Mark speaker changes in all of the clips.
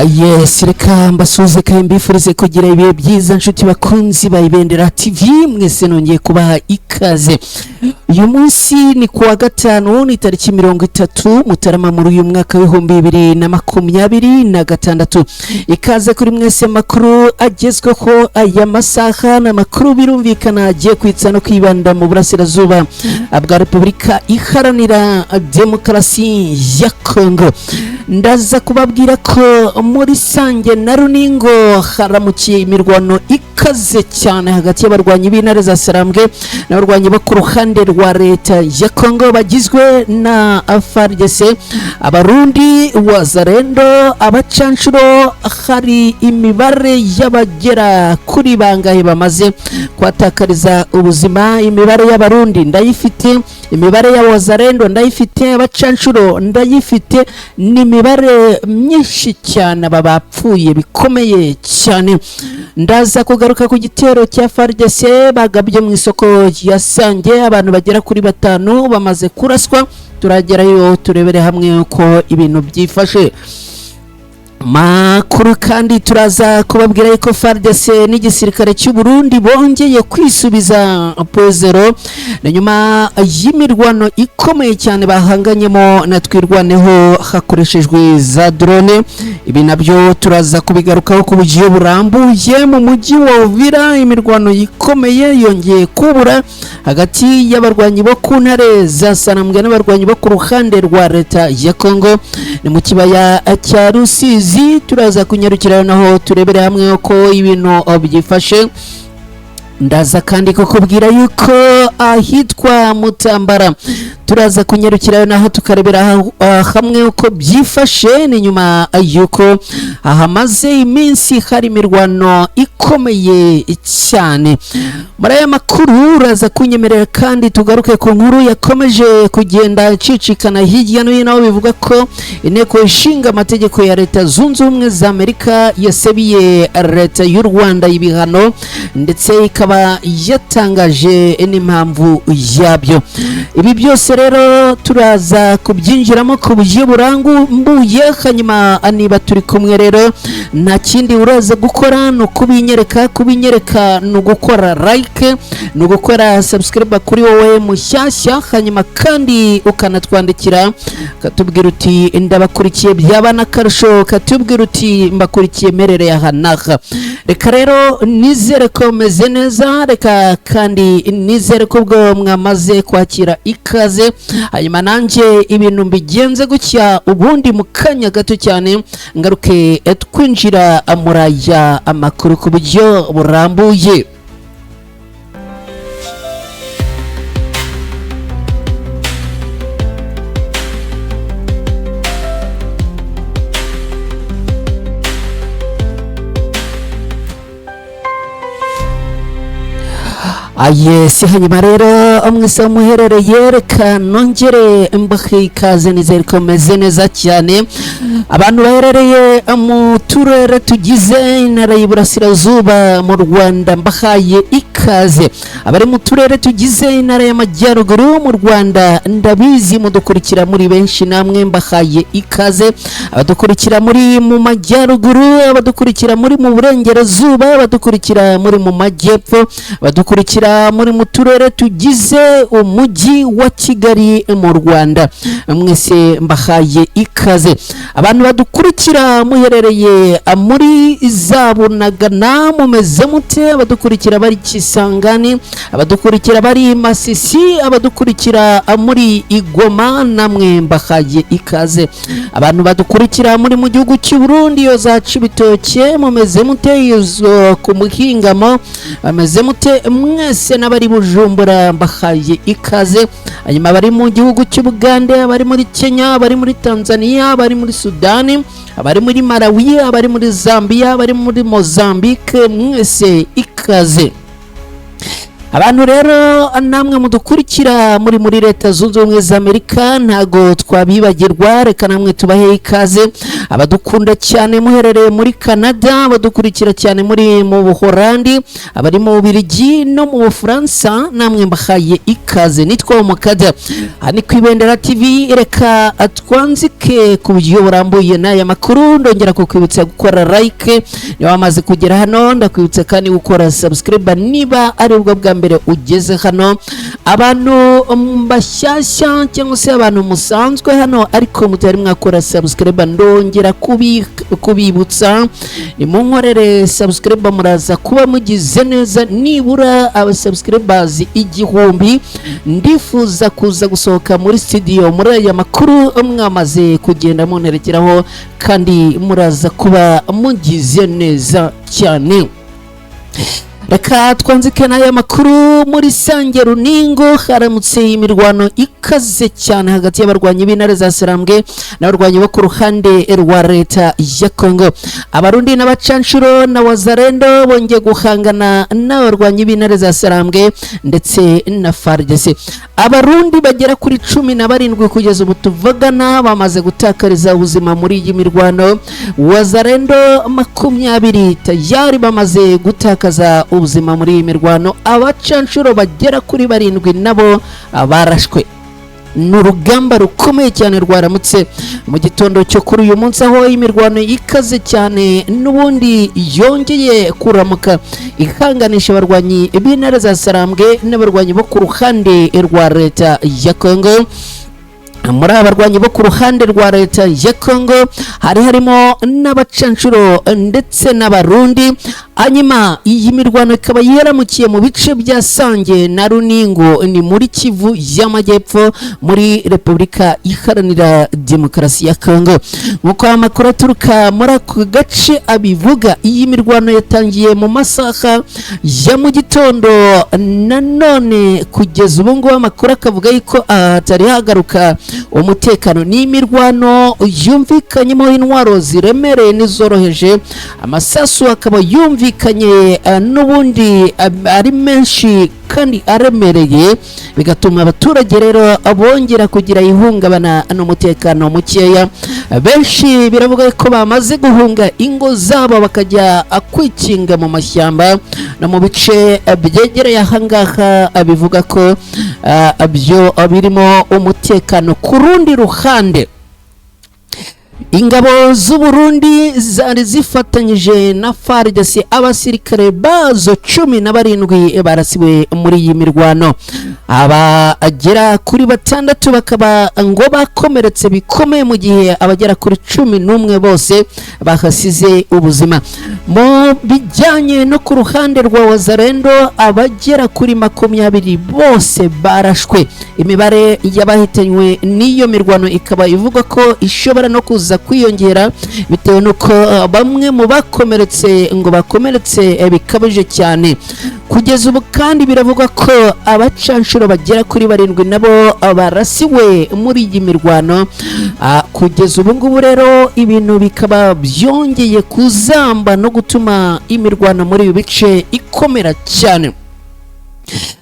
Speaker 1: Yes, reka mbasuhuze kandi mbifurize kugira ibihe byiza, nshuti bakunzi ba Ibendera TV mwese. Nongeye kubaha ikaze. Uyu munsi ni kuwa gatanu, ni tariki 30 Mutarama muri uyu mwaka w'2026. Ikaze kuri mwese. Makuru agezweho aya masaha ni amakuru birumvikana agiye kwitsa no kwibanda mu burasirazuba bwa Repubulika Iharanira Demokarasi ya Kongo. Ndaza kubabwira ko muri Sange na Runingo haramukiye imirwano ikaze cyane hagati y'abarwanyi b'intare za Sarambwe n'abarwanyi bo ku ruhande rwa leta ya Kongo bagizwe na FARDC, Abarundi, Wazarendo, abacanshuro. Hari imibare y'abagera kuri bangahe bamaze kuhatakariza ubuzima? Imibare y'Abarundi ndayifite, imibare ya Wazarendo ndayifite, abacanshuro ndayifite. Ni imibare myinshi cyane, aba bapfuye bikomeye cyane. Ndaza kugaruka ku gitero cya FARDC bagabye mu isoko rya Sange, abantu bagera kuri batanu bamaze kuraswa. Turagerayo turebere hamwe uko ibintu byifashe. Makuru kandi turaza kubabwira yuko FARDC n'igisirikare cy'u Burundi bongeye kwisubiza Pozero, ni nyuma y'imirwano ikomeye cyane bahanganyemo na Twirwaneho hakoreshejwe za drone. Ibi nabyo turaza kubigarukaho ku buryo burambuye. Mu mujyi wa Uvira imirwano ikomeye yongeye kubura hagati y'abarwanyi bo ku ntare za Sanambwe n'abarwanyi bo ku ruhande rwa leta ya Kongo, ni mu kibaya cya Rusizi. Turaza kunyarukira naho turebere hamwe uko ibintu byifashe. Ndaza kandi kukubwira yuko ahitwa Mutambara turaza kunyarukirayo naho tukarebera hamwe uko byifashe, ni nyuma yuko hamaze iminsi hari imirwano ikomeye cyane. Muri aya makuru uraza kunyemerera kandi tugaruke ku nkuru yakomeje kugenda icicikana hirya no hino, aho bivuga ko inteko ishinga amategeko ya Leta Zunze Ubumwe za Amerika yasebiye leta y'u Rwanda ibihano, ndetse ikaba yatangaje n'impamvu yabyo. Ibi byose rero turaza kubyinjiramo ku buryo burambuye. Hanyuma niba turi kumwe rero, nta kindi uraza gukora ni ukubinyereka. Kubinyereka ni ugukora like, ni ugukora subscribe kuri wowe mushyashya, hanyuma kandi ukanatwandikira ukatubwira uti "Ndabakurikiye", byaba n'akarusho ukatubwira uti "Mbakurikiye merereye aha n'aha". Reka rero nizere ko meze neza, reka kandi nizere ko ubwo mwamaze kwakira ikaze. Hanyuma nanjye ibintu mbigenze gutya, ubundi mu kanya gato cyane ngaruke twinjira muri aya amakuru ku buryo burambuye. Yes, hanyuma rero mwese muherereye, reka nongere mbahe ikaze, nizere ko meze neza cyane. Abantu baherereye mu turere tugize intara y'Iburasirazuba mu Rwanda, mbahaye ikaze. Abari mu turere tugize intara y'Amajyaruguru mu Rwanda, ndabizi mudukurikira muri benshi, namwe mbahaye ikaze. Abadukurikira muri mu majyaruguru, abadukurikira muri mu burengerazuba, abadukurikira muri mu majyepfo, abadukurikira muri mu turere tugize umujyi wa Kigali mu Rwanda, mwese mbahaye ikaze. Abantu badukurikira muherereye muri za Bunagana, mumeze mute? Abadukurikira bari Kisangani, abadukurikira bari Masisi, abadukurikira muri Igoma, namwe mbahaye ikaze. Abantu badukurikira muri mu gihugu cy'u Burundi, iyo za Cibitoke, mumeze mute? Izo ku Muhingamo, bameze mute mwese? N'abari Bujumbura mbahaye ikaze. Hanyuma abari mu gihugu cy'Ubugande, abari muri Kenya, abari muri Tanzania, abari muri Sudani, abari muri Malawi, abari muri Zambia, abari muri Mozambique, mwese ikaze. Abantu rero namwe mudukurikira muri Leta Zunze Ubumwe za Amerika, ntago twabibagirwa, reka namwe tubahe ikaze. Abadukunda cyane muherereye muri Canada, abadukurikira cyane muri mu Buholandi, abari mu Bubiligi no mu Bufaransa, namwe mbahaye ikaze. Nitwa Umukada, aha ni ku Ibendera TV. Reka twanzike ku buryo burambuye n'aya makuru. Ndongera kukwibutsa gukora like niba wamaze kugera hano, ndakwibutsa kandi gukora subscribe niba ari bwo bwa mbere ugeze hano. Abantu bashyashya cyangwa se abantu musanzwe hano ariko mutari mwakora subscribe, ndongera kubibutsa nimunkorere subscribe, muraza kuba mugize neza. Nibura aba subscribers 1000, ndifuza kuza gusohoka muri studio muri aya makuru mwamaze kugenda munterekeraho, kandi muraza kuba mugize neza cyane. Reka twanzike n'aya makuru. Muri Sange Runingo haramutse imirwano ikaze cyane hagati y'abarwanyi b'intare za Sarambwe n'abarwanyi bo ku ruhande rwa leta ya Kongo. Abarundi n'abacanshuro na Wazalendo bongeye guhangana n'abarwanyi b'intare za Sarambwe ndetse na FARDC. Abarundi bagera kuri 17 kugeza ubu tuvugana bamaze gutakariza ubuzima muri iyi mirwano. Wazalendo 20 tayari bamaze gutakaza ubuzima muri iyi mirwano. Abacanshuro bagera kuri 7 nabo barashwe. Ni urugamba rukomeye cyane rwaramutse mu gitondo cyo kuri uyu munsi, aho imirwano ikaze cyane n'ubundi yongeye kuramuka ihanganisha abarwanyi b'intare za Sarambwe n'abarwanyi bo ku ruhande rwa leta ya Kongo. Muri aba barwanyi bo ku ruhande rwa leta ya Kongo hari harimo n'abacanshuro ndetse n'Abarundi. Hanyuma iyi mirwano ikaba yaramukiye mu bice bya Sange na Runingo, ni muri Kivu y'Amajyepfo, muri Repubulika Iharanira Demokarasi ya Kongo. Nk'uko amakuru aturuka muri ako gace abivuga, iyi mirwano yatangiye mu masaha ya mu gitondo. Nanone kugeza ubu ngubu amakuru akavuga yuko aha hatari hagaruka umutekano. Ni imirwano yumvikanyemo intwaro ziremereye n'izoroheje, amasasu akaba yumvikanye n'ubundi ari menshi kandi aremereye, bigatuma abaturage rero bongera kugira ihungabana n'umutekano mukeya. Benshi biravuga ko bamaze guhunga ingo zabo bakajya kwikinga mu mashyamba no mu bice byegereye ahangaha, bivuga ko byo birimo umutekano. Ku rundi ruhande, ingabo z'u Burundi zari zifatanyije na FARDC, abasirikare bazo 17 barasiwe muri iyi mirwano, abagera kuri 6 bakaba ngo bakomeretse bikomeye, mu gihe abagera kuri 11 bose bahasize ubuzima. Mu bijyanye no ku ruhande rwa Wazalendo, abagera kuri 20 bose barashwe. Imibare y'abahitanywe n'iyo mirwano ikaba ivuga ko ishobora no kuza kwiyongera, bitewe n'uko bamwe mu bakomeretse ngo bakomeretse bikabije cyane. Kugeza ubu kandi biravugwa ko abacanshuro bagera kuri 7 nabo barasiwe muri iyi mirwano. Kugeza ubu ngubu rero ibintu bikaba byongeye kuzamba no gutuma imirwano muri ibi bice ikomera cyane.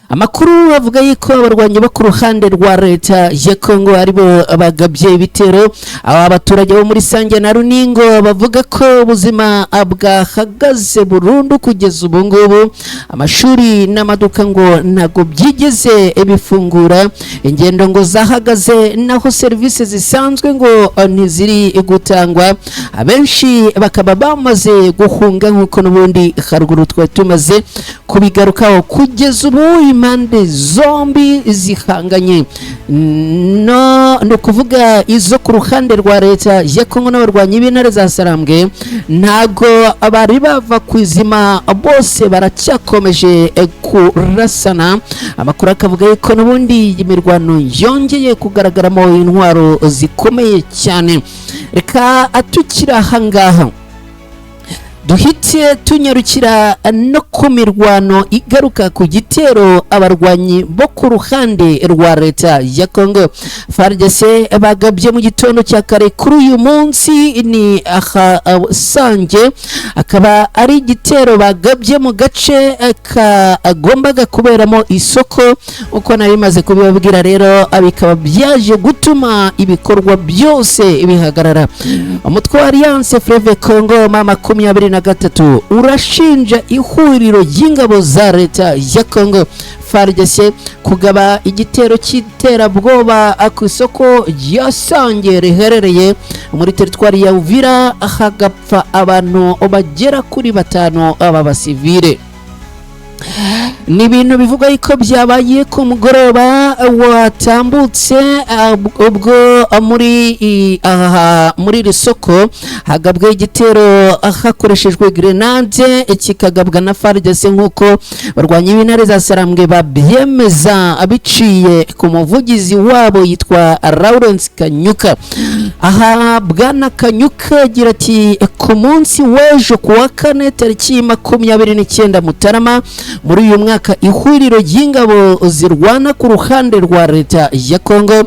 Speaker 1: Amakuru avuga yuko abarwanyi bo ku ruhande rwa leta ya Kongo aribo bagabye ibitero. Aba baturage bo muri Sange na Runingo bavuga ko ubuzima bwahagaze burundu kugeza ubu ngubu. Amashuri n'amaduka ngo ntabwo byigeze bifungura, ingendo ngo zahagaze, naho serivisi zisanzwe ngo ntiziri gutangwa. Abenshi bakaba bamaze guhunga, nk'uko n'ubundi haruguru twari tumaze kubigarukaho. Kugeza ubu impande zombi zihanganye, no ni ukuvuga izo ku ruhande rwa leta ya Kongo n'abarwanyi b'intare za Sarambwe, ntago bari bava ku izima, bose baracyakomeje kurasana. Amakuru akavuga yuko n'ubundi iyi mirwano yongeye kugaragaramo intwaro zikomeye cyane. Reka atukiri ahangaha. Duhite tunyarukira no ku mirwano igaruka ku gitero abarwanyi bo ku ruhande rwa leta ya Congo FARDC bagabye mu gitondo cya kare kuri uyu munsi. Ni ahasange, akaba ari igitero bagabye mu gace kagombaga kuberamo isoko, uko nari maze kubibabwira. Rero bikaba byaje gutuma ibikorwa byose bihagarara. Umutwe wa Alliance Fleuve Congo M23 urashinja ihuriro ry'ingabo za leta ya Congo FARDC kugaba igitero cy'iterabwoba ku isoko rya Sange riherereye muri teritwari ya Uvira, hagapfa abantu bagera kuri batanu b'abasivile. Ni ibintu bivuga yuko byabaye ku mugoroba watambutse, ubwo aha muri iri soko hagabwe igitero hakoreshejwe grenade, kikagabwa na FARDC, nk'uko barwanya b'intare za Sarambwe babyemeza biciye ku muvugizi wabo yitwa Lawrence Kanyuka. Aha bwana Kanyuka agira ati: "Ku munsi w'ejo ku wa kane, tariki 29 Mutarama muri uyu mwaka, ihuriro ry'ingabo zirwana ku ruhande rwa leta ya Congo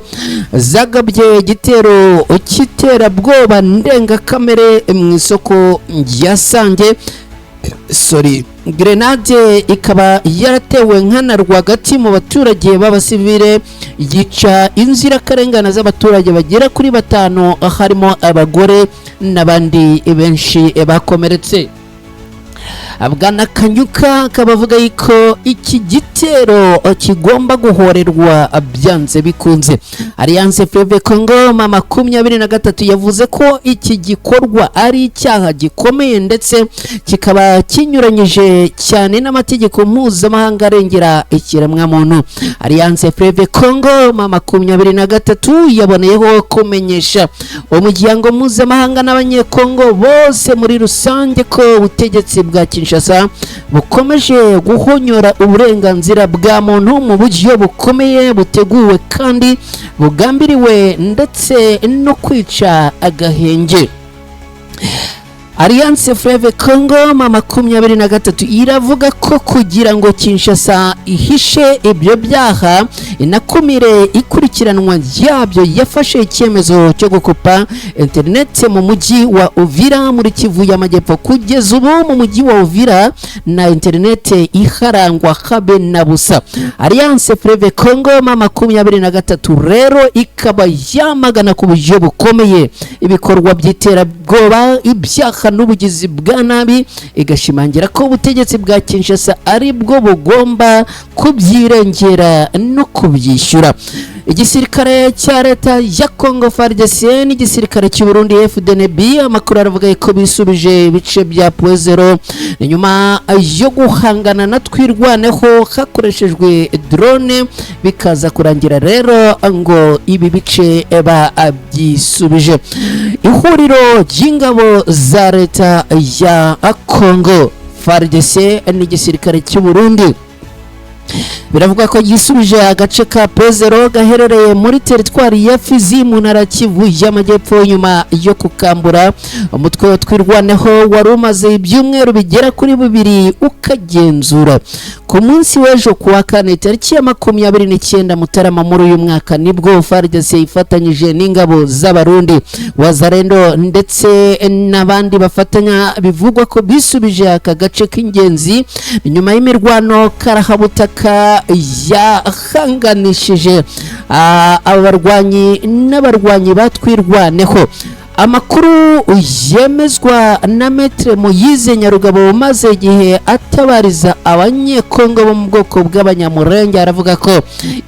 Speaker 1: zagabye igitero cy'iterabwoba ndengakamere mu isoko rya Sange." Sorry. Grenade ikaba yaratewe nkana rwagati mu baturage b'abasivile, yica inzirakarengane z'abaturage bagera kuri batanu, harimo abagore n'abandi benshi bakomeretse. Bwana Kanyuka akaba avuga yuko iki gitero kigomba guhorerwa byanze bikunze. Alliance Fleuve Congo M23 yavuze ko iki gikorwa ari icyaha gikomeye, ndetse kikaba kinyuranyije cyane n'amategeko mpuzamahanga arengera ikiremwamuntu. Alliance Fleuve Congo M23 yaboneyeho kumenyesha umuryango mpuzamahanga n'Abanyekongo bose muri rusange ko ubutegetsi bwa Kinshasa bukomeje guhonyora uburenganzira bwa muntu mu buryo bukomeye, buteguwe kandi bugambiriwe, ndetse no kwica agahenge. Alliance Fleuve Congo M23 iravuga ko kugira ngo Kinshasa ihishe ibyo byaha, inakumire ikurikiranwa ryabyo, yafashe icyemezo cyo gukupa interineti mu mujyi wa Uvira muri Kivu y'Amajyepfo. Kugeza ubu mu mujyi wa Uvira na interineti iharangwa habe na busa. Alliance Fleuve Congo M23 rero ikaba yamagana ku buryo bukomeye ibikorwa by'iterabwoba, ibyaha n'ubugizi bwa nabi, igashimangira ko ubutegetsi bwa Kinshasa ari bwo bugomba kubyirengera no kubyishyura. Igisirikare cya leta ya Congo FARDC n'igisirikare cy'u Burundi FDNB, amakuru aravuga ko bisubije ibice bya Point Zéro nyuma yo guhangana na Twirwaneho hakoreshejwe drone, bikaza kurangira rero ngo ibi bice babyisubije. Ihuriro ry'ingabo za leta ya Congo FARDC n'igisirikare cy'u Burundi biravuga ko gisubije agace ka Point Zéro gaherereye muri teritwari ya Fizi mu ntara Kivu y'Amajyepfo, nyuma yo kukambura umutwe Twirwaneho wari umaze ibyumweru bigera kuri bibiri ukagenzura. Ku munsi w'ejo ku wa kane, tariki ya 29 Mutarama muri uyu mwaka, nibwo FARDC ifatanyije n'ingabo z'Abarundi, Wazalendo ndetse n'abandi bafatanya, bivugwa ko bisubije aka gace k'ingenzi nyuma y'imirwano karahabutaka yahanganishije abarwanyi n'abarwanyi batwirwaneho. Amakuru yemezwa na Maître Moyize Nyarugabo umaze igihe atabariza Abanyekongo bo mu bwoko bw'Abanyamurenge aravuga ko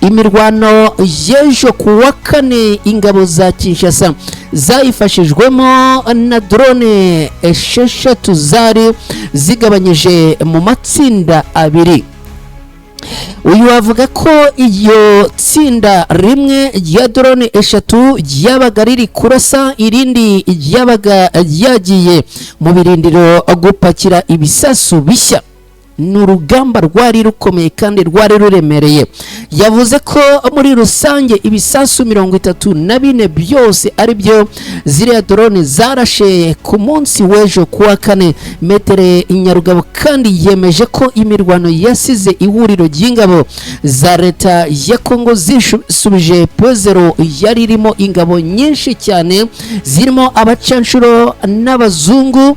Speaker 1: imirwano y'ejo ku wa kane ingabo za Kinshasa zayifashijwemo na drone 6 zari zigabanyije mu matsinda abiri. Uyu avuga ko iyo tsinda rimwe rya drone 3 ryabaga riri kurasa, irindi ryabaga ryagiye mu birindiro gupakira ibisasu bishya. Ni urugamba rwari rukomeye kandi rwari ruremereye. Yavuze ko muri rusange ibisasu 34 byose ari byo ziriya drone zarashe ku munsi w'ejo kuwa kane. Maître Nyarugabo kandi yemeje ko imirwano yasize ihuriro ry'ingabo za leta ya Kongo zisubije Point Zéro yari irimo ingabo nyinshi cyane, zirimo abacanshuro n'abazungu,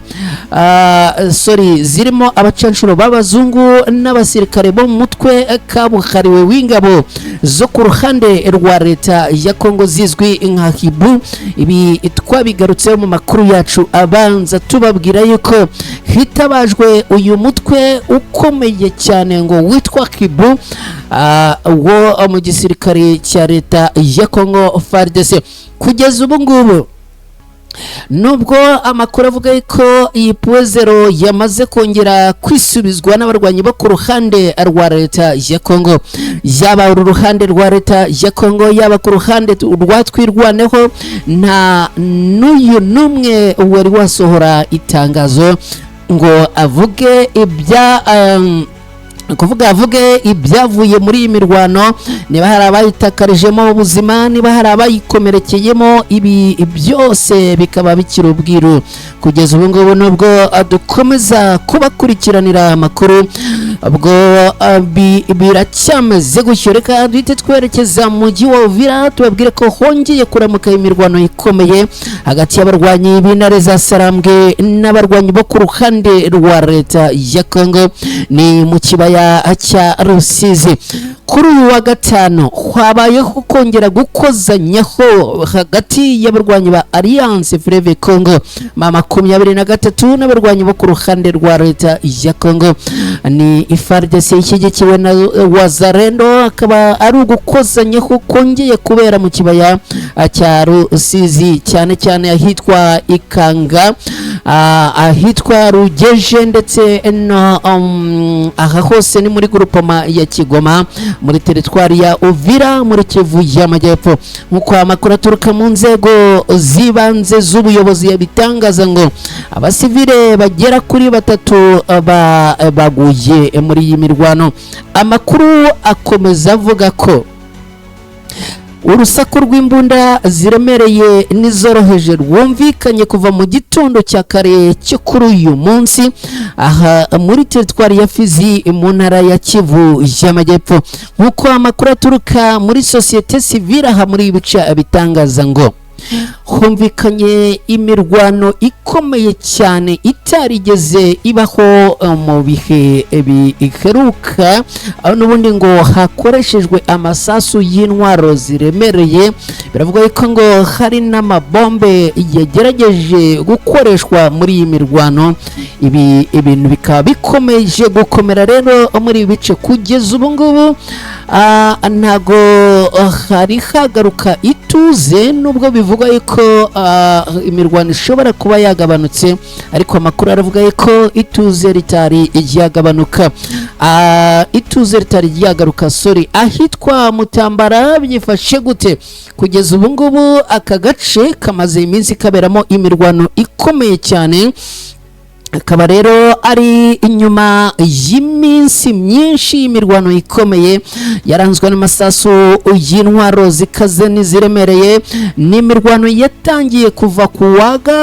Speaker 1: sorry, zirimo abacanshuro b'abazungu n'abasirikare bo mu mutwe kabuhariwe w'ingabo zo ku ruhande rwa leta ya Kongo zizwi nka Hiboux. Ibi twabigarutseho mu makuru yacu abanza, tubabwira yuko hitabajwe uyu mutwe ukomeye cyane ngo witwa Hiboux, wo mu gisirikare cya leta ya Kongo FARDC. Kugeza ubu ngubu, nubwo amakuru avuga ko iyi Point Zéro yamaze kongera kwisubizwa n'abarwanyi bo ku ruhande rwa leta ya Kongo, yaba uru ruhande rwa leta ya Kongo, yaba ku ruhande rwa Twirwaneho, nta n'uyu n'umwe wari wasohora itangazo ngo avuge ibya kuvuga avuge ibyavuye muri iyi mirwano, niba hari abayitakarijemo ubuzima, niba hari abayikomerekeyemo. Ibi byose bikaba bikiri ubwiru kugeza ubu ngubu, nubwo dukomeza kubakurikiranira amakuru. Ubwo biracyameze gutyo. Reka duhite twerekeza mu mujyi wa Uvira, tubabwire ko hongeye kuramuka imirwano ikomeye hagati y'abarwanyi b'intare za Sarambwe n'abarwanyi bo ku ruhande rwa leta ya Kongo. Ni mu kibaya cya Rusizi. Kuri uyu wa gatanu habayeho kongera gukozanyaho hagati y'abarwanyi ba Alliance Fleuve Congo M23 n'abarwanyi bo ku ruhande rwa leta ya Congo, ni FARDC ishyigikiwe na Wazalendo. Akaba ari ugukozanyaho kongeye kubera mu kibaya cya Rusizi, cyane cyane ahitwa Ikanga, ahitwa Rugeje, ndetse no aha hose ni muri groupement ya Kigoma, muri teritwari ya Uvira, muri Kivu y'Amajyepfo. Nk'uko amakuru aturuka mu nzego z'ibanze z'ubuyobozi yabitangaza, ngo abasivile bagera kuri batatu baguye muri iyi mirwano. Amakuru akomeza avuga ko urusaku rw'imbunda ziremereye n'izoroheje rwumvikanye kuva mu gitondo cya kare cyo kuri uyu munsi aha muri teritwari ya Fizi, mu ntara ya Kivu y'Amajyepfo. Nk'uko amakuru aturuka muri sosiyete sivile aha muri ibi bice abitangaza, ngo humvikanye imirwano ikomeye cyane itarigeze ibaho mu bihe biheruka, aho n'ubundi ngo hakoreshejwe amasasu y'intwaro ziremereye. Biravuga ko ngo hari n'amabombe yagerageje gukoreshwa muri iyi mirwano. Ibi ibintu bikaba bikomeje gukomera rero muri ibi bice. Kugeza ubu ngubu ntago hari hagaruka ituze, nubwo bivugwa yuko imirwano ishobora kuba yagabanutse, ariko amakuru aravuga yuko ituze ritari ryagabanuka, ituze ritari ryagaruka, sorry. Ahitwa Mutambara byifashe gute kugeza ubu ngubu? Aka gace kamaze iminsi kaberamo imirwano ikomeye cyane, akaba rero ari inyuma y'iminsi myinshi y'imirwano ikomeye yaranzwe n'amasasu y'intwaro zikaze n'iziremereye. Ni imirwano yatangiye kuva ku waga,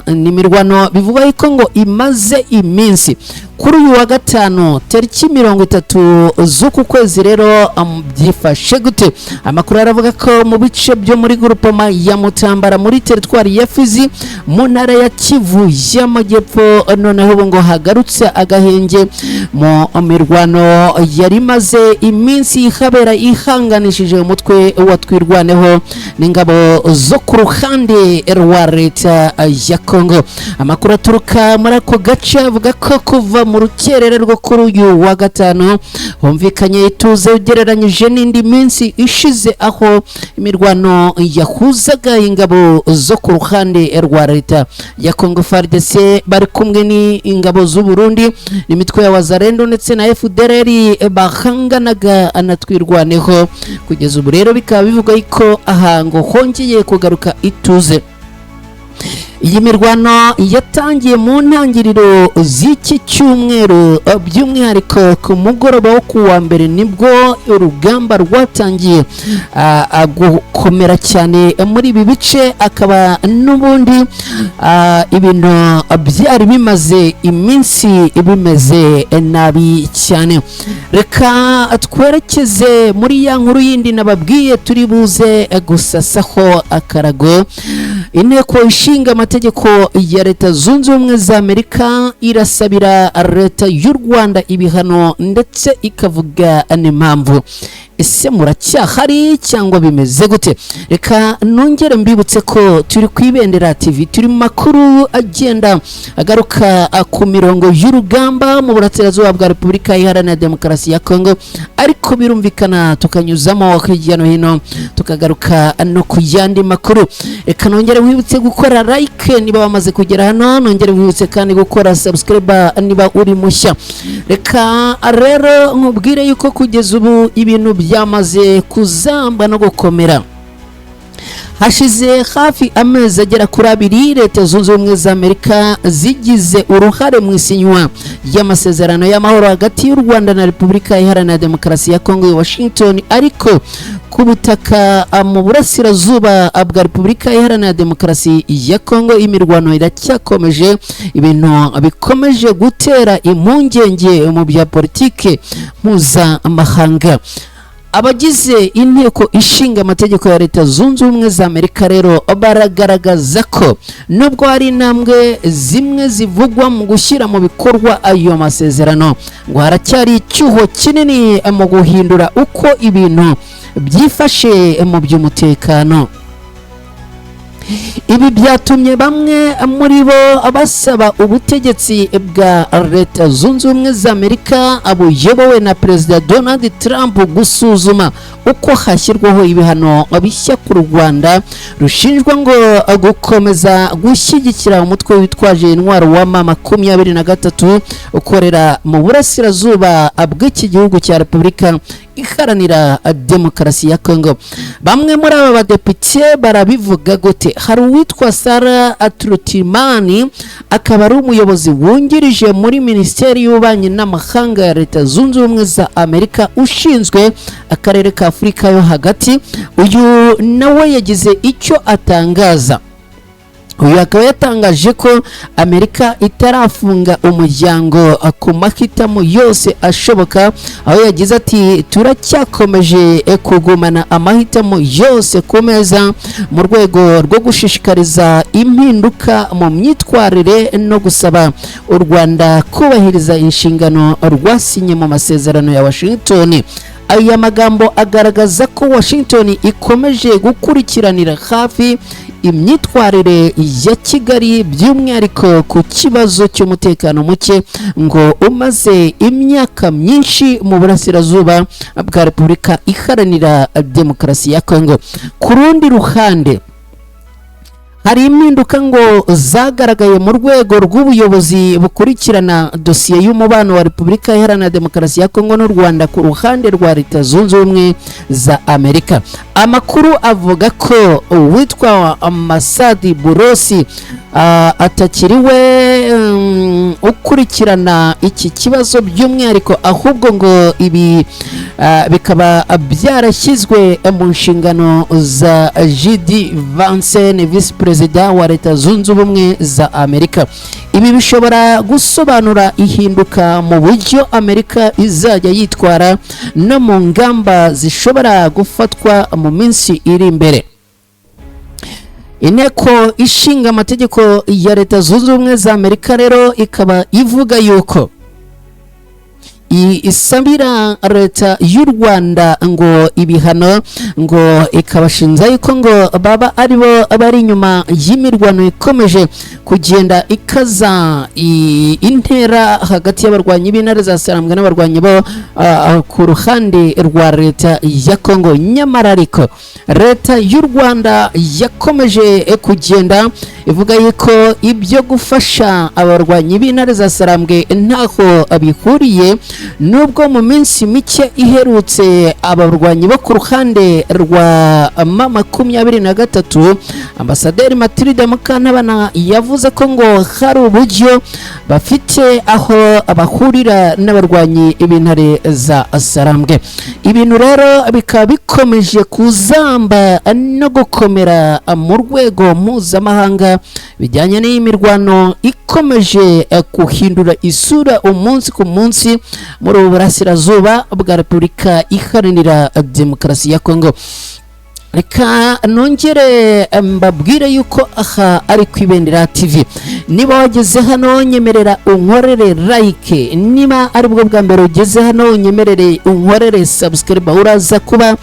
Speaker 1: ni imirwano bivugwa yuko ngo imaze iminsi. Kuri uyu wa gatanu tariki 30 z'uku kwezi rero byifashe gute? Amakuru aravuga ko mu bice byo muri groupement ya Mutambara, muri teritwari ya Fizi, mu ntara ya Kivu y'Amajyepfo, noneho ubu ngo hagarutse agahenge mu mirwano yari imaze iminsi ihabera, ihanganishije umutwe wa Twirwaneho n'ingabo zo ku ruhande rwa leta ya Kongo. Amakuru aturuka muri ako gace avuga ko kuva mu rukerera rwo kuri uyu wa gatanu humvikanye ituze ugereranyije n'indi minsi ishize, aho imirwano yahuzaga ingabo zo ku ruhande rwa leta ya Congo FARDC bari kumwe n'ingabo z'u Burundi n'imitwe ya Wazalendo ndetse na FDLR bahanganaga na Twirwaneho. Kugeza ubu rero bikaba bivugwa ko aha ngo hongeye kugaruka ituze. Iyi mirwano yatangiye mu ntangiriro z'iki cyumweru, by'umwihariko ku mugoroba wo ku wa mbere nibwo urugamba rwatangiye gukomera cyane muri ibi bice, akaba n'ubundi ibintu byari bimaze iminsi bimeze nabi cyane. Reka twerekeze muri ya nkuru yindi nababwiye turi buze gusasaho akarago. Inteko ishinga amategeko ya Leta Zunze Ubumwe za Amerika irasabira Leta y'u Rwanda ibihano, ndetse ikavuga n'impamvu. Ese muracyahari cyangwa bimeze gute? Reka nongere mbibutse ko turi ku Ibendera TV, turi mu makuru agenda agaruka ku mirongo y'urugamba mu burasirazuba bwa Repubulika Iharanira Demokarasi ya Kongo, ariko birumvikana tukanyuzamo hirya no hino, tukagaruka no ku yandi makuru. Reka nongere wibutse gukora like niba wamaze kugera hano, nongere wibutse kandi gukora subscribe niba uri mushya. Reka rero nkubwire yuko kugeza ubu ibintu byamaze kuzamba no gukomera. Hashize hafi amezi agera kuri 2 Leta Zunze Ubumwe za Amerika zigize uruhare mu isinywa ry'amasezerano y'amahoro hagati y'u Rwanda na Repubulika Iharanira Demokarasi ya Kongo i Washington, ariko ku butaka mu burasirazuba bwa Repubulika Iharanira Demokarasi ya Kongo imirwano iracyakomeje, ibintu bikomeje gutera impungenge mu bya politike mpuzamahanga. Abagize Inteko Ishinga Amategeko ya Leta Zunze Ubumwe za Amerika rero baragaragaza ko nubwo hari intambwe zimwe zivugwa mu gushyira mu bikorwa ayo masezerano, ngo haracyari icyuho kinini mu guhindura uko ibintu byifashe mu by'umutekano. Ibi byatumye bamwe muri bo basaba ubutegetsi bwa Leta Zunze Ubumwe za Amerika buyobowe na Perezida Donald Trump gusuzuma uko hashyirwaho ibihano bishya ku Rwanda rushinjwa ngo gukomeza gushyigikira umutwe witwaje intwaro wa M23 ukorera mu burasirazuba bw'iki gihugu cya Repubulika Iharanira Demokarasi ya Kongo. Bamwe muri aba badepite barabivuga gute? Hari uwitwa Sara Trutimani, akaba ari umuyobozi wungirije muri Minisiteri y'Ububanyi n'Amahanga ya Leta Zunze Ubumwe za Amerika ushinzwe akarere ka Afurika yo hagati. Uyu nawe yagize icyo atangaza. Uyu akaba yatangaje ko Amerika itarafunga umuryango ku mahitamo yose ashoboka, aho yagize ati: "Turacyakomeje kugumana amahitamo yose ku meza mu rwego rwo gushishikariza impinduka mu myitwarire no gusaba u Rwanda kubahiriza inshingano rwasinye mu masezerano ya Washington." Aya magambo agaragaza ko Washington ikomeje gukurikiranira hafi imyitwarire ya Kigali, by'umwihariko ku kibazo cy'umutekano muke ngo umaze imyaka myinshi mu burasirazuba bwa Repubulika Iharanira Demokarasi ya Kongo. Ku rundi ruhande, hari impinduka ngo zagaragaye mu rwego rw'ubuyobozi bukurikirana dosiye y'umubano wa Repubulika Iharanira Demokarasi ya Kongo n'u Rwanda ku ruhande rwa Leta Zunze Ubumwe za Amerika. Amakuru avuga ko uwitwa Masadi Burosi atakiriwe ukurikirana iki kibazo by'umwihariko, ahubwo ngo ibi bikaba byarashyizwe mu nshingano za JD Vance, visi perezida wa Leta Zunze Ubumwe za Amerika. Ibi bishobora gusobanura ihinduka mu buryo Amerika izajya yitwara no mu ngamba zishobora gufatwa mu minsi iri imbere. Inteko Ishinga Amategeko ya Leta Zunze Ubumwe za Amerika rero ikaba ivuga yuko isabira Leta y'u Rwanda ngo ibihano, ngo ikabashinja yuko ngo baba aribo bari inyuma y'imirwano ikomeje kugenda ikaza intera hagati y'abarwanyi b'Intare za Sarambwe n'abarwanyi bo ku ruhande rwa Leta ya Kongo. Nyamara ariko Leta y'u Rwanda yakomeje kugenda ivuga yuko ibyo gufasha abarwanyi b'Intare za Sarambwe ntaho bihuriye. Nubwo mu minsi mike iherutse abarwanyi bo ku ruhande rwa M23, Ambasaderi Matilde Mukantabana yavuze ko ngo hari uburyo bafite aho bahurira n'abarwanyi b'intare za Sarambwe. Ibintu rero bikaba bikomeje kuzamba no gukomera mu rwego mpuzamahanga bijyanye n'iyi mirwano ikomeje guhindura isura umunsi ku munsi muri ubu burasirazuba bwa Repubulika Iharanira Demokarasi ya Kongo. Reka nongere mbabwire yuko aha ari ku Ibendera TV. Niba wageze hano, nyemerera unkorere like. Niba ari bwo bwa mbere ugeze hano, nyemerere unkorere subscribe, uraza kuba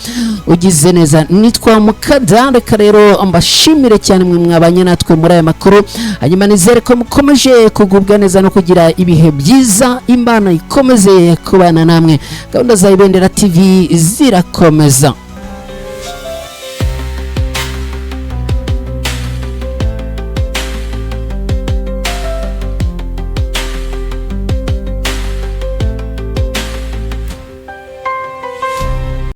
Speaker 1: ugize neza. Nitwa Mukada. Reka rero mbashimire cyane mwe mwabanye natwe muri aya makuru. Hanyuma nizere ko mukomeje kugubwa neza no kugira ibihe byiza. Imana ikomeze kubana namwe. Gahunda za Ibendera TV zirakomeza.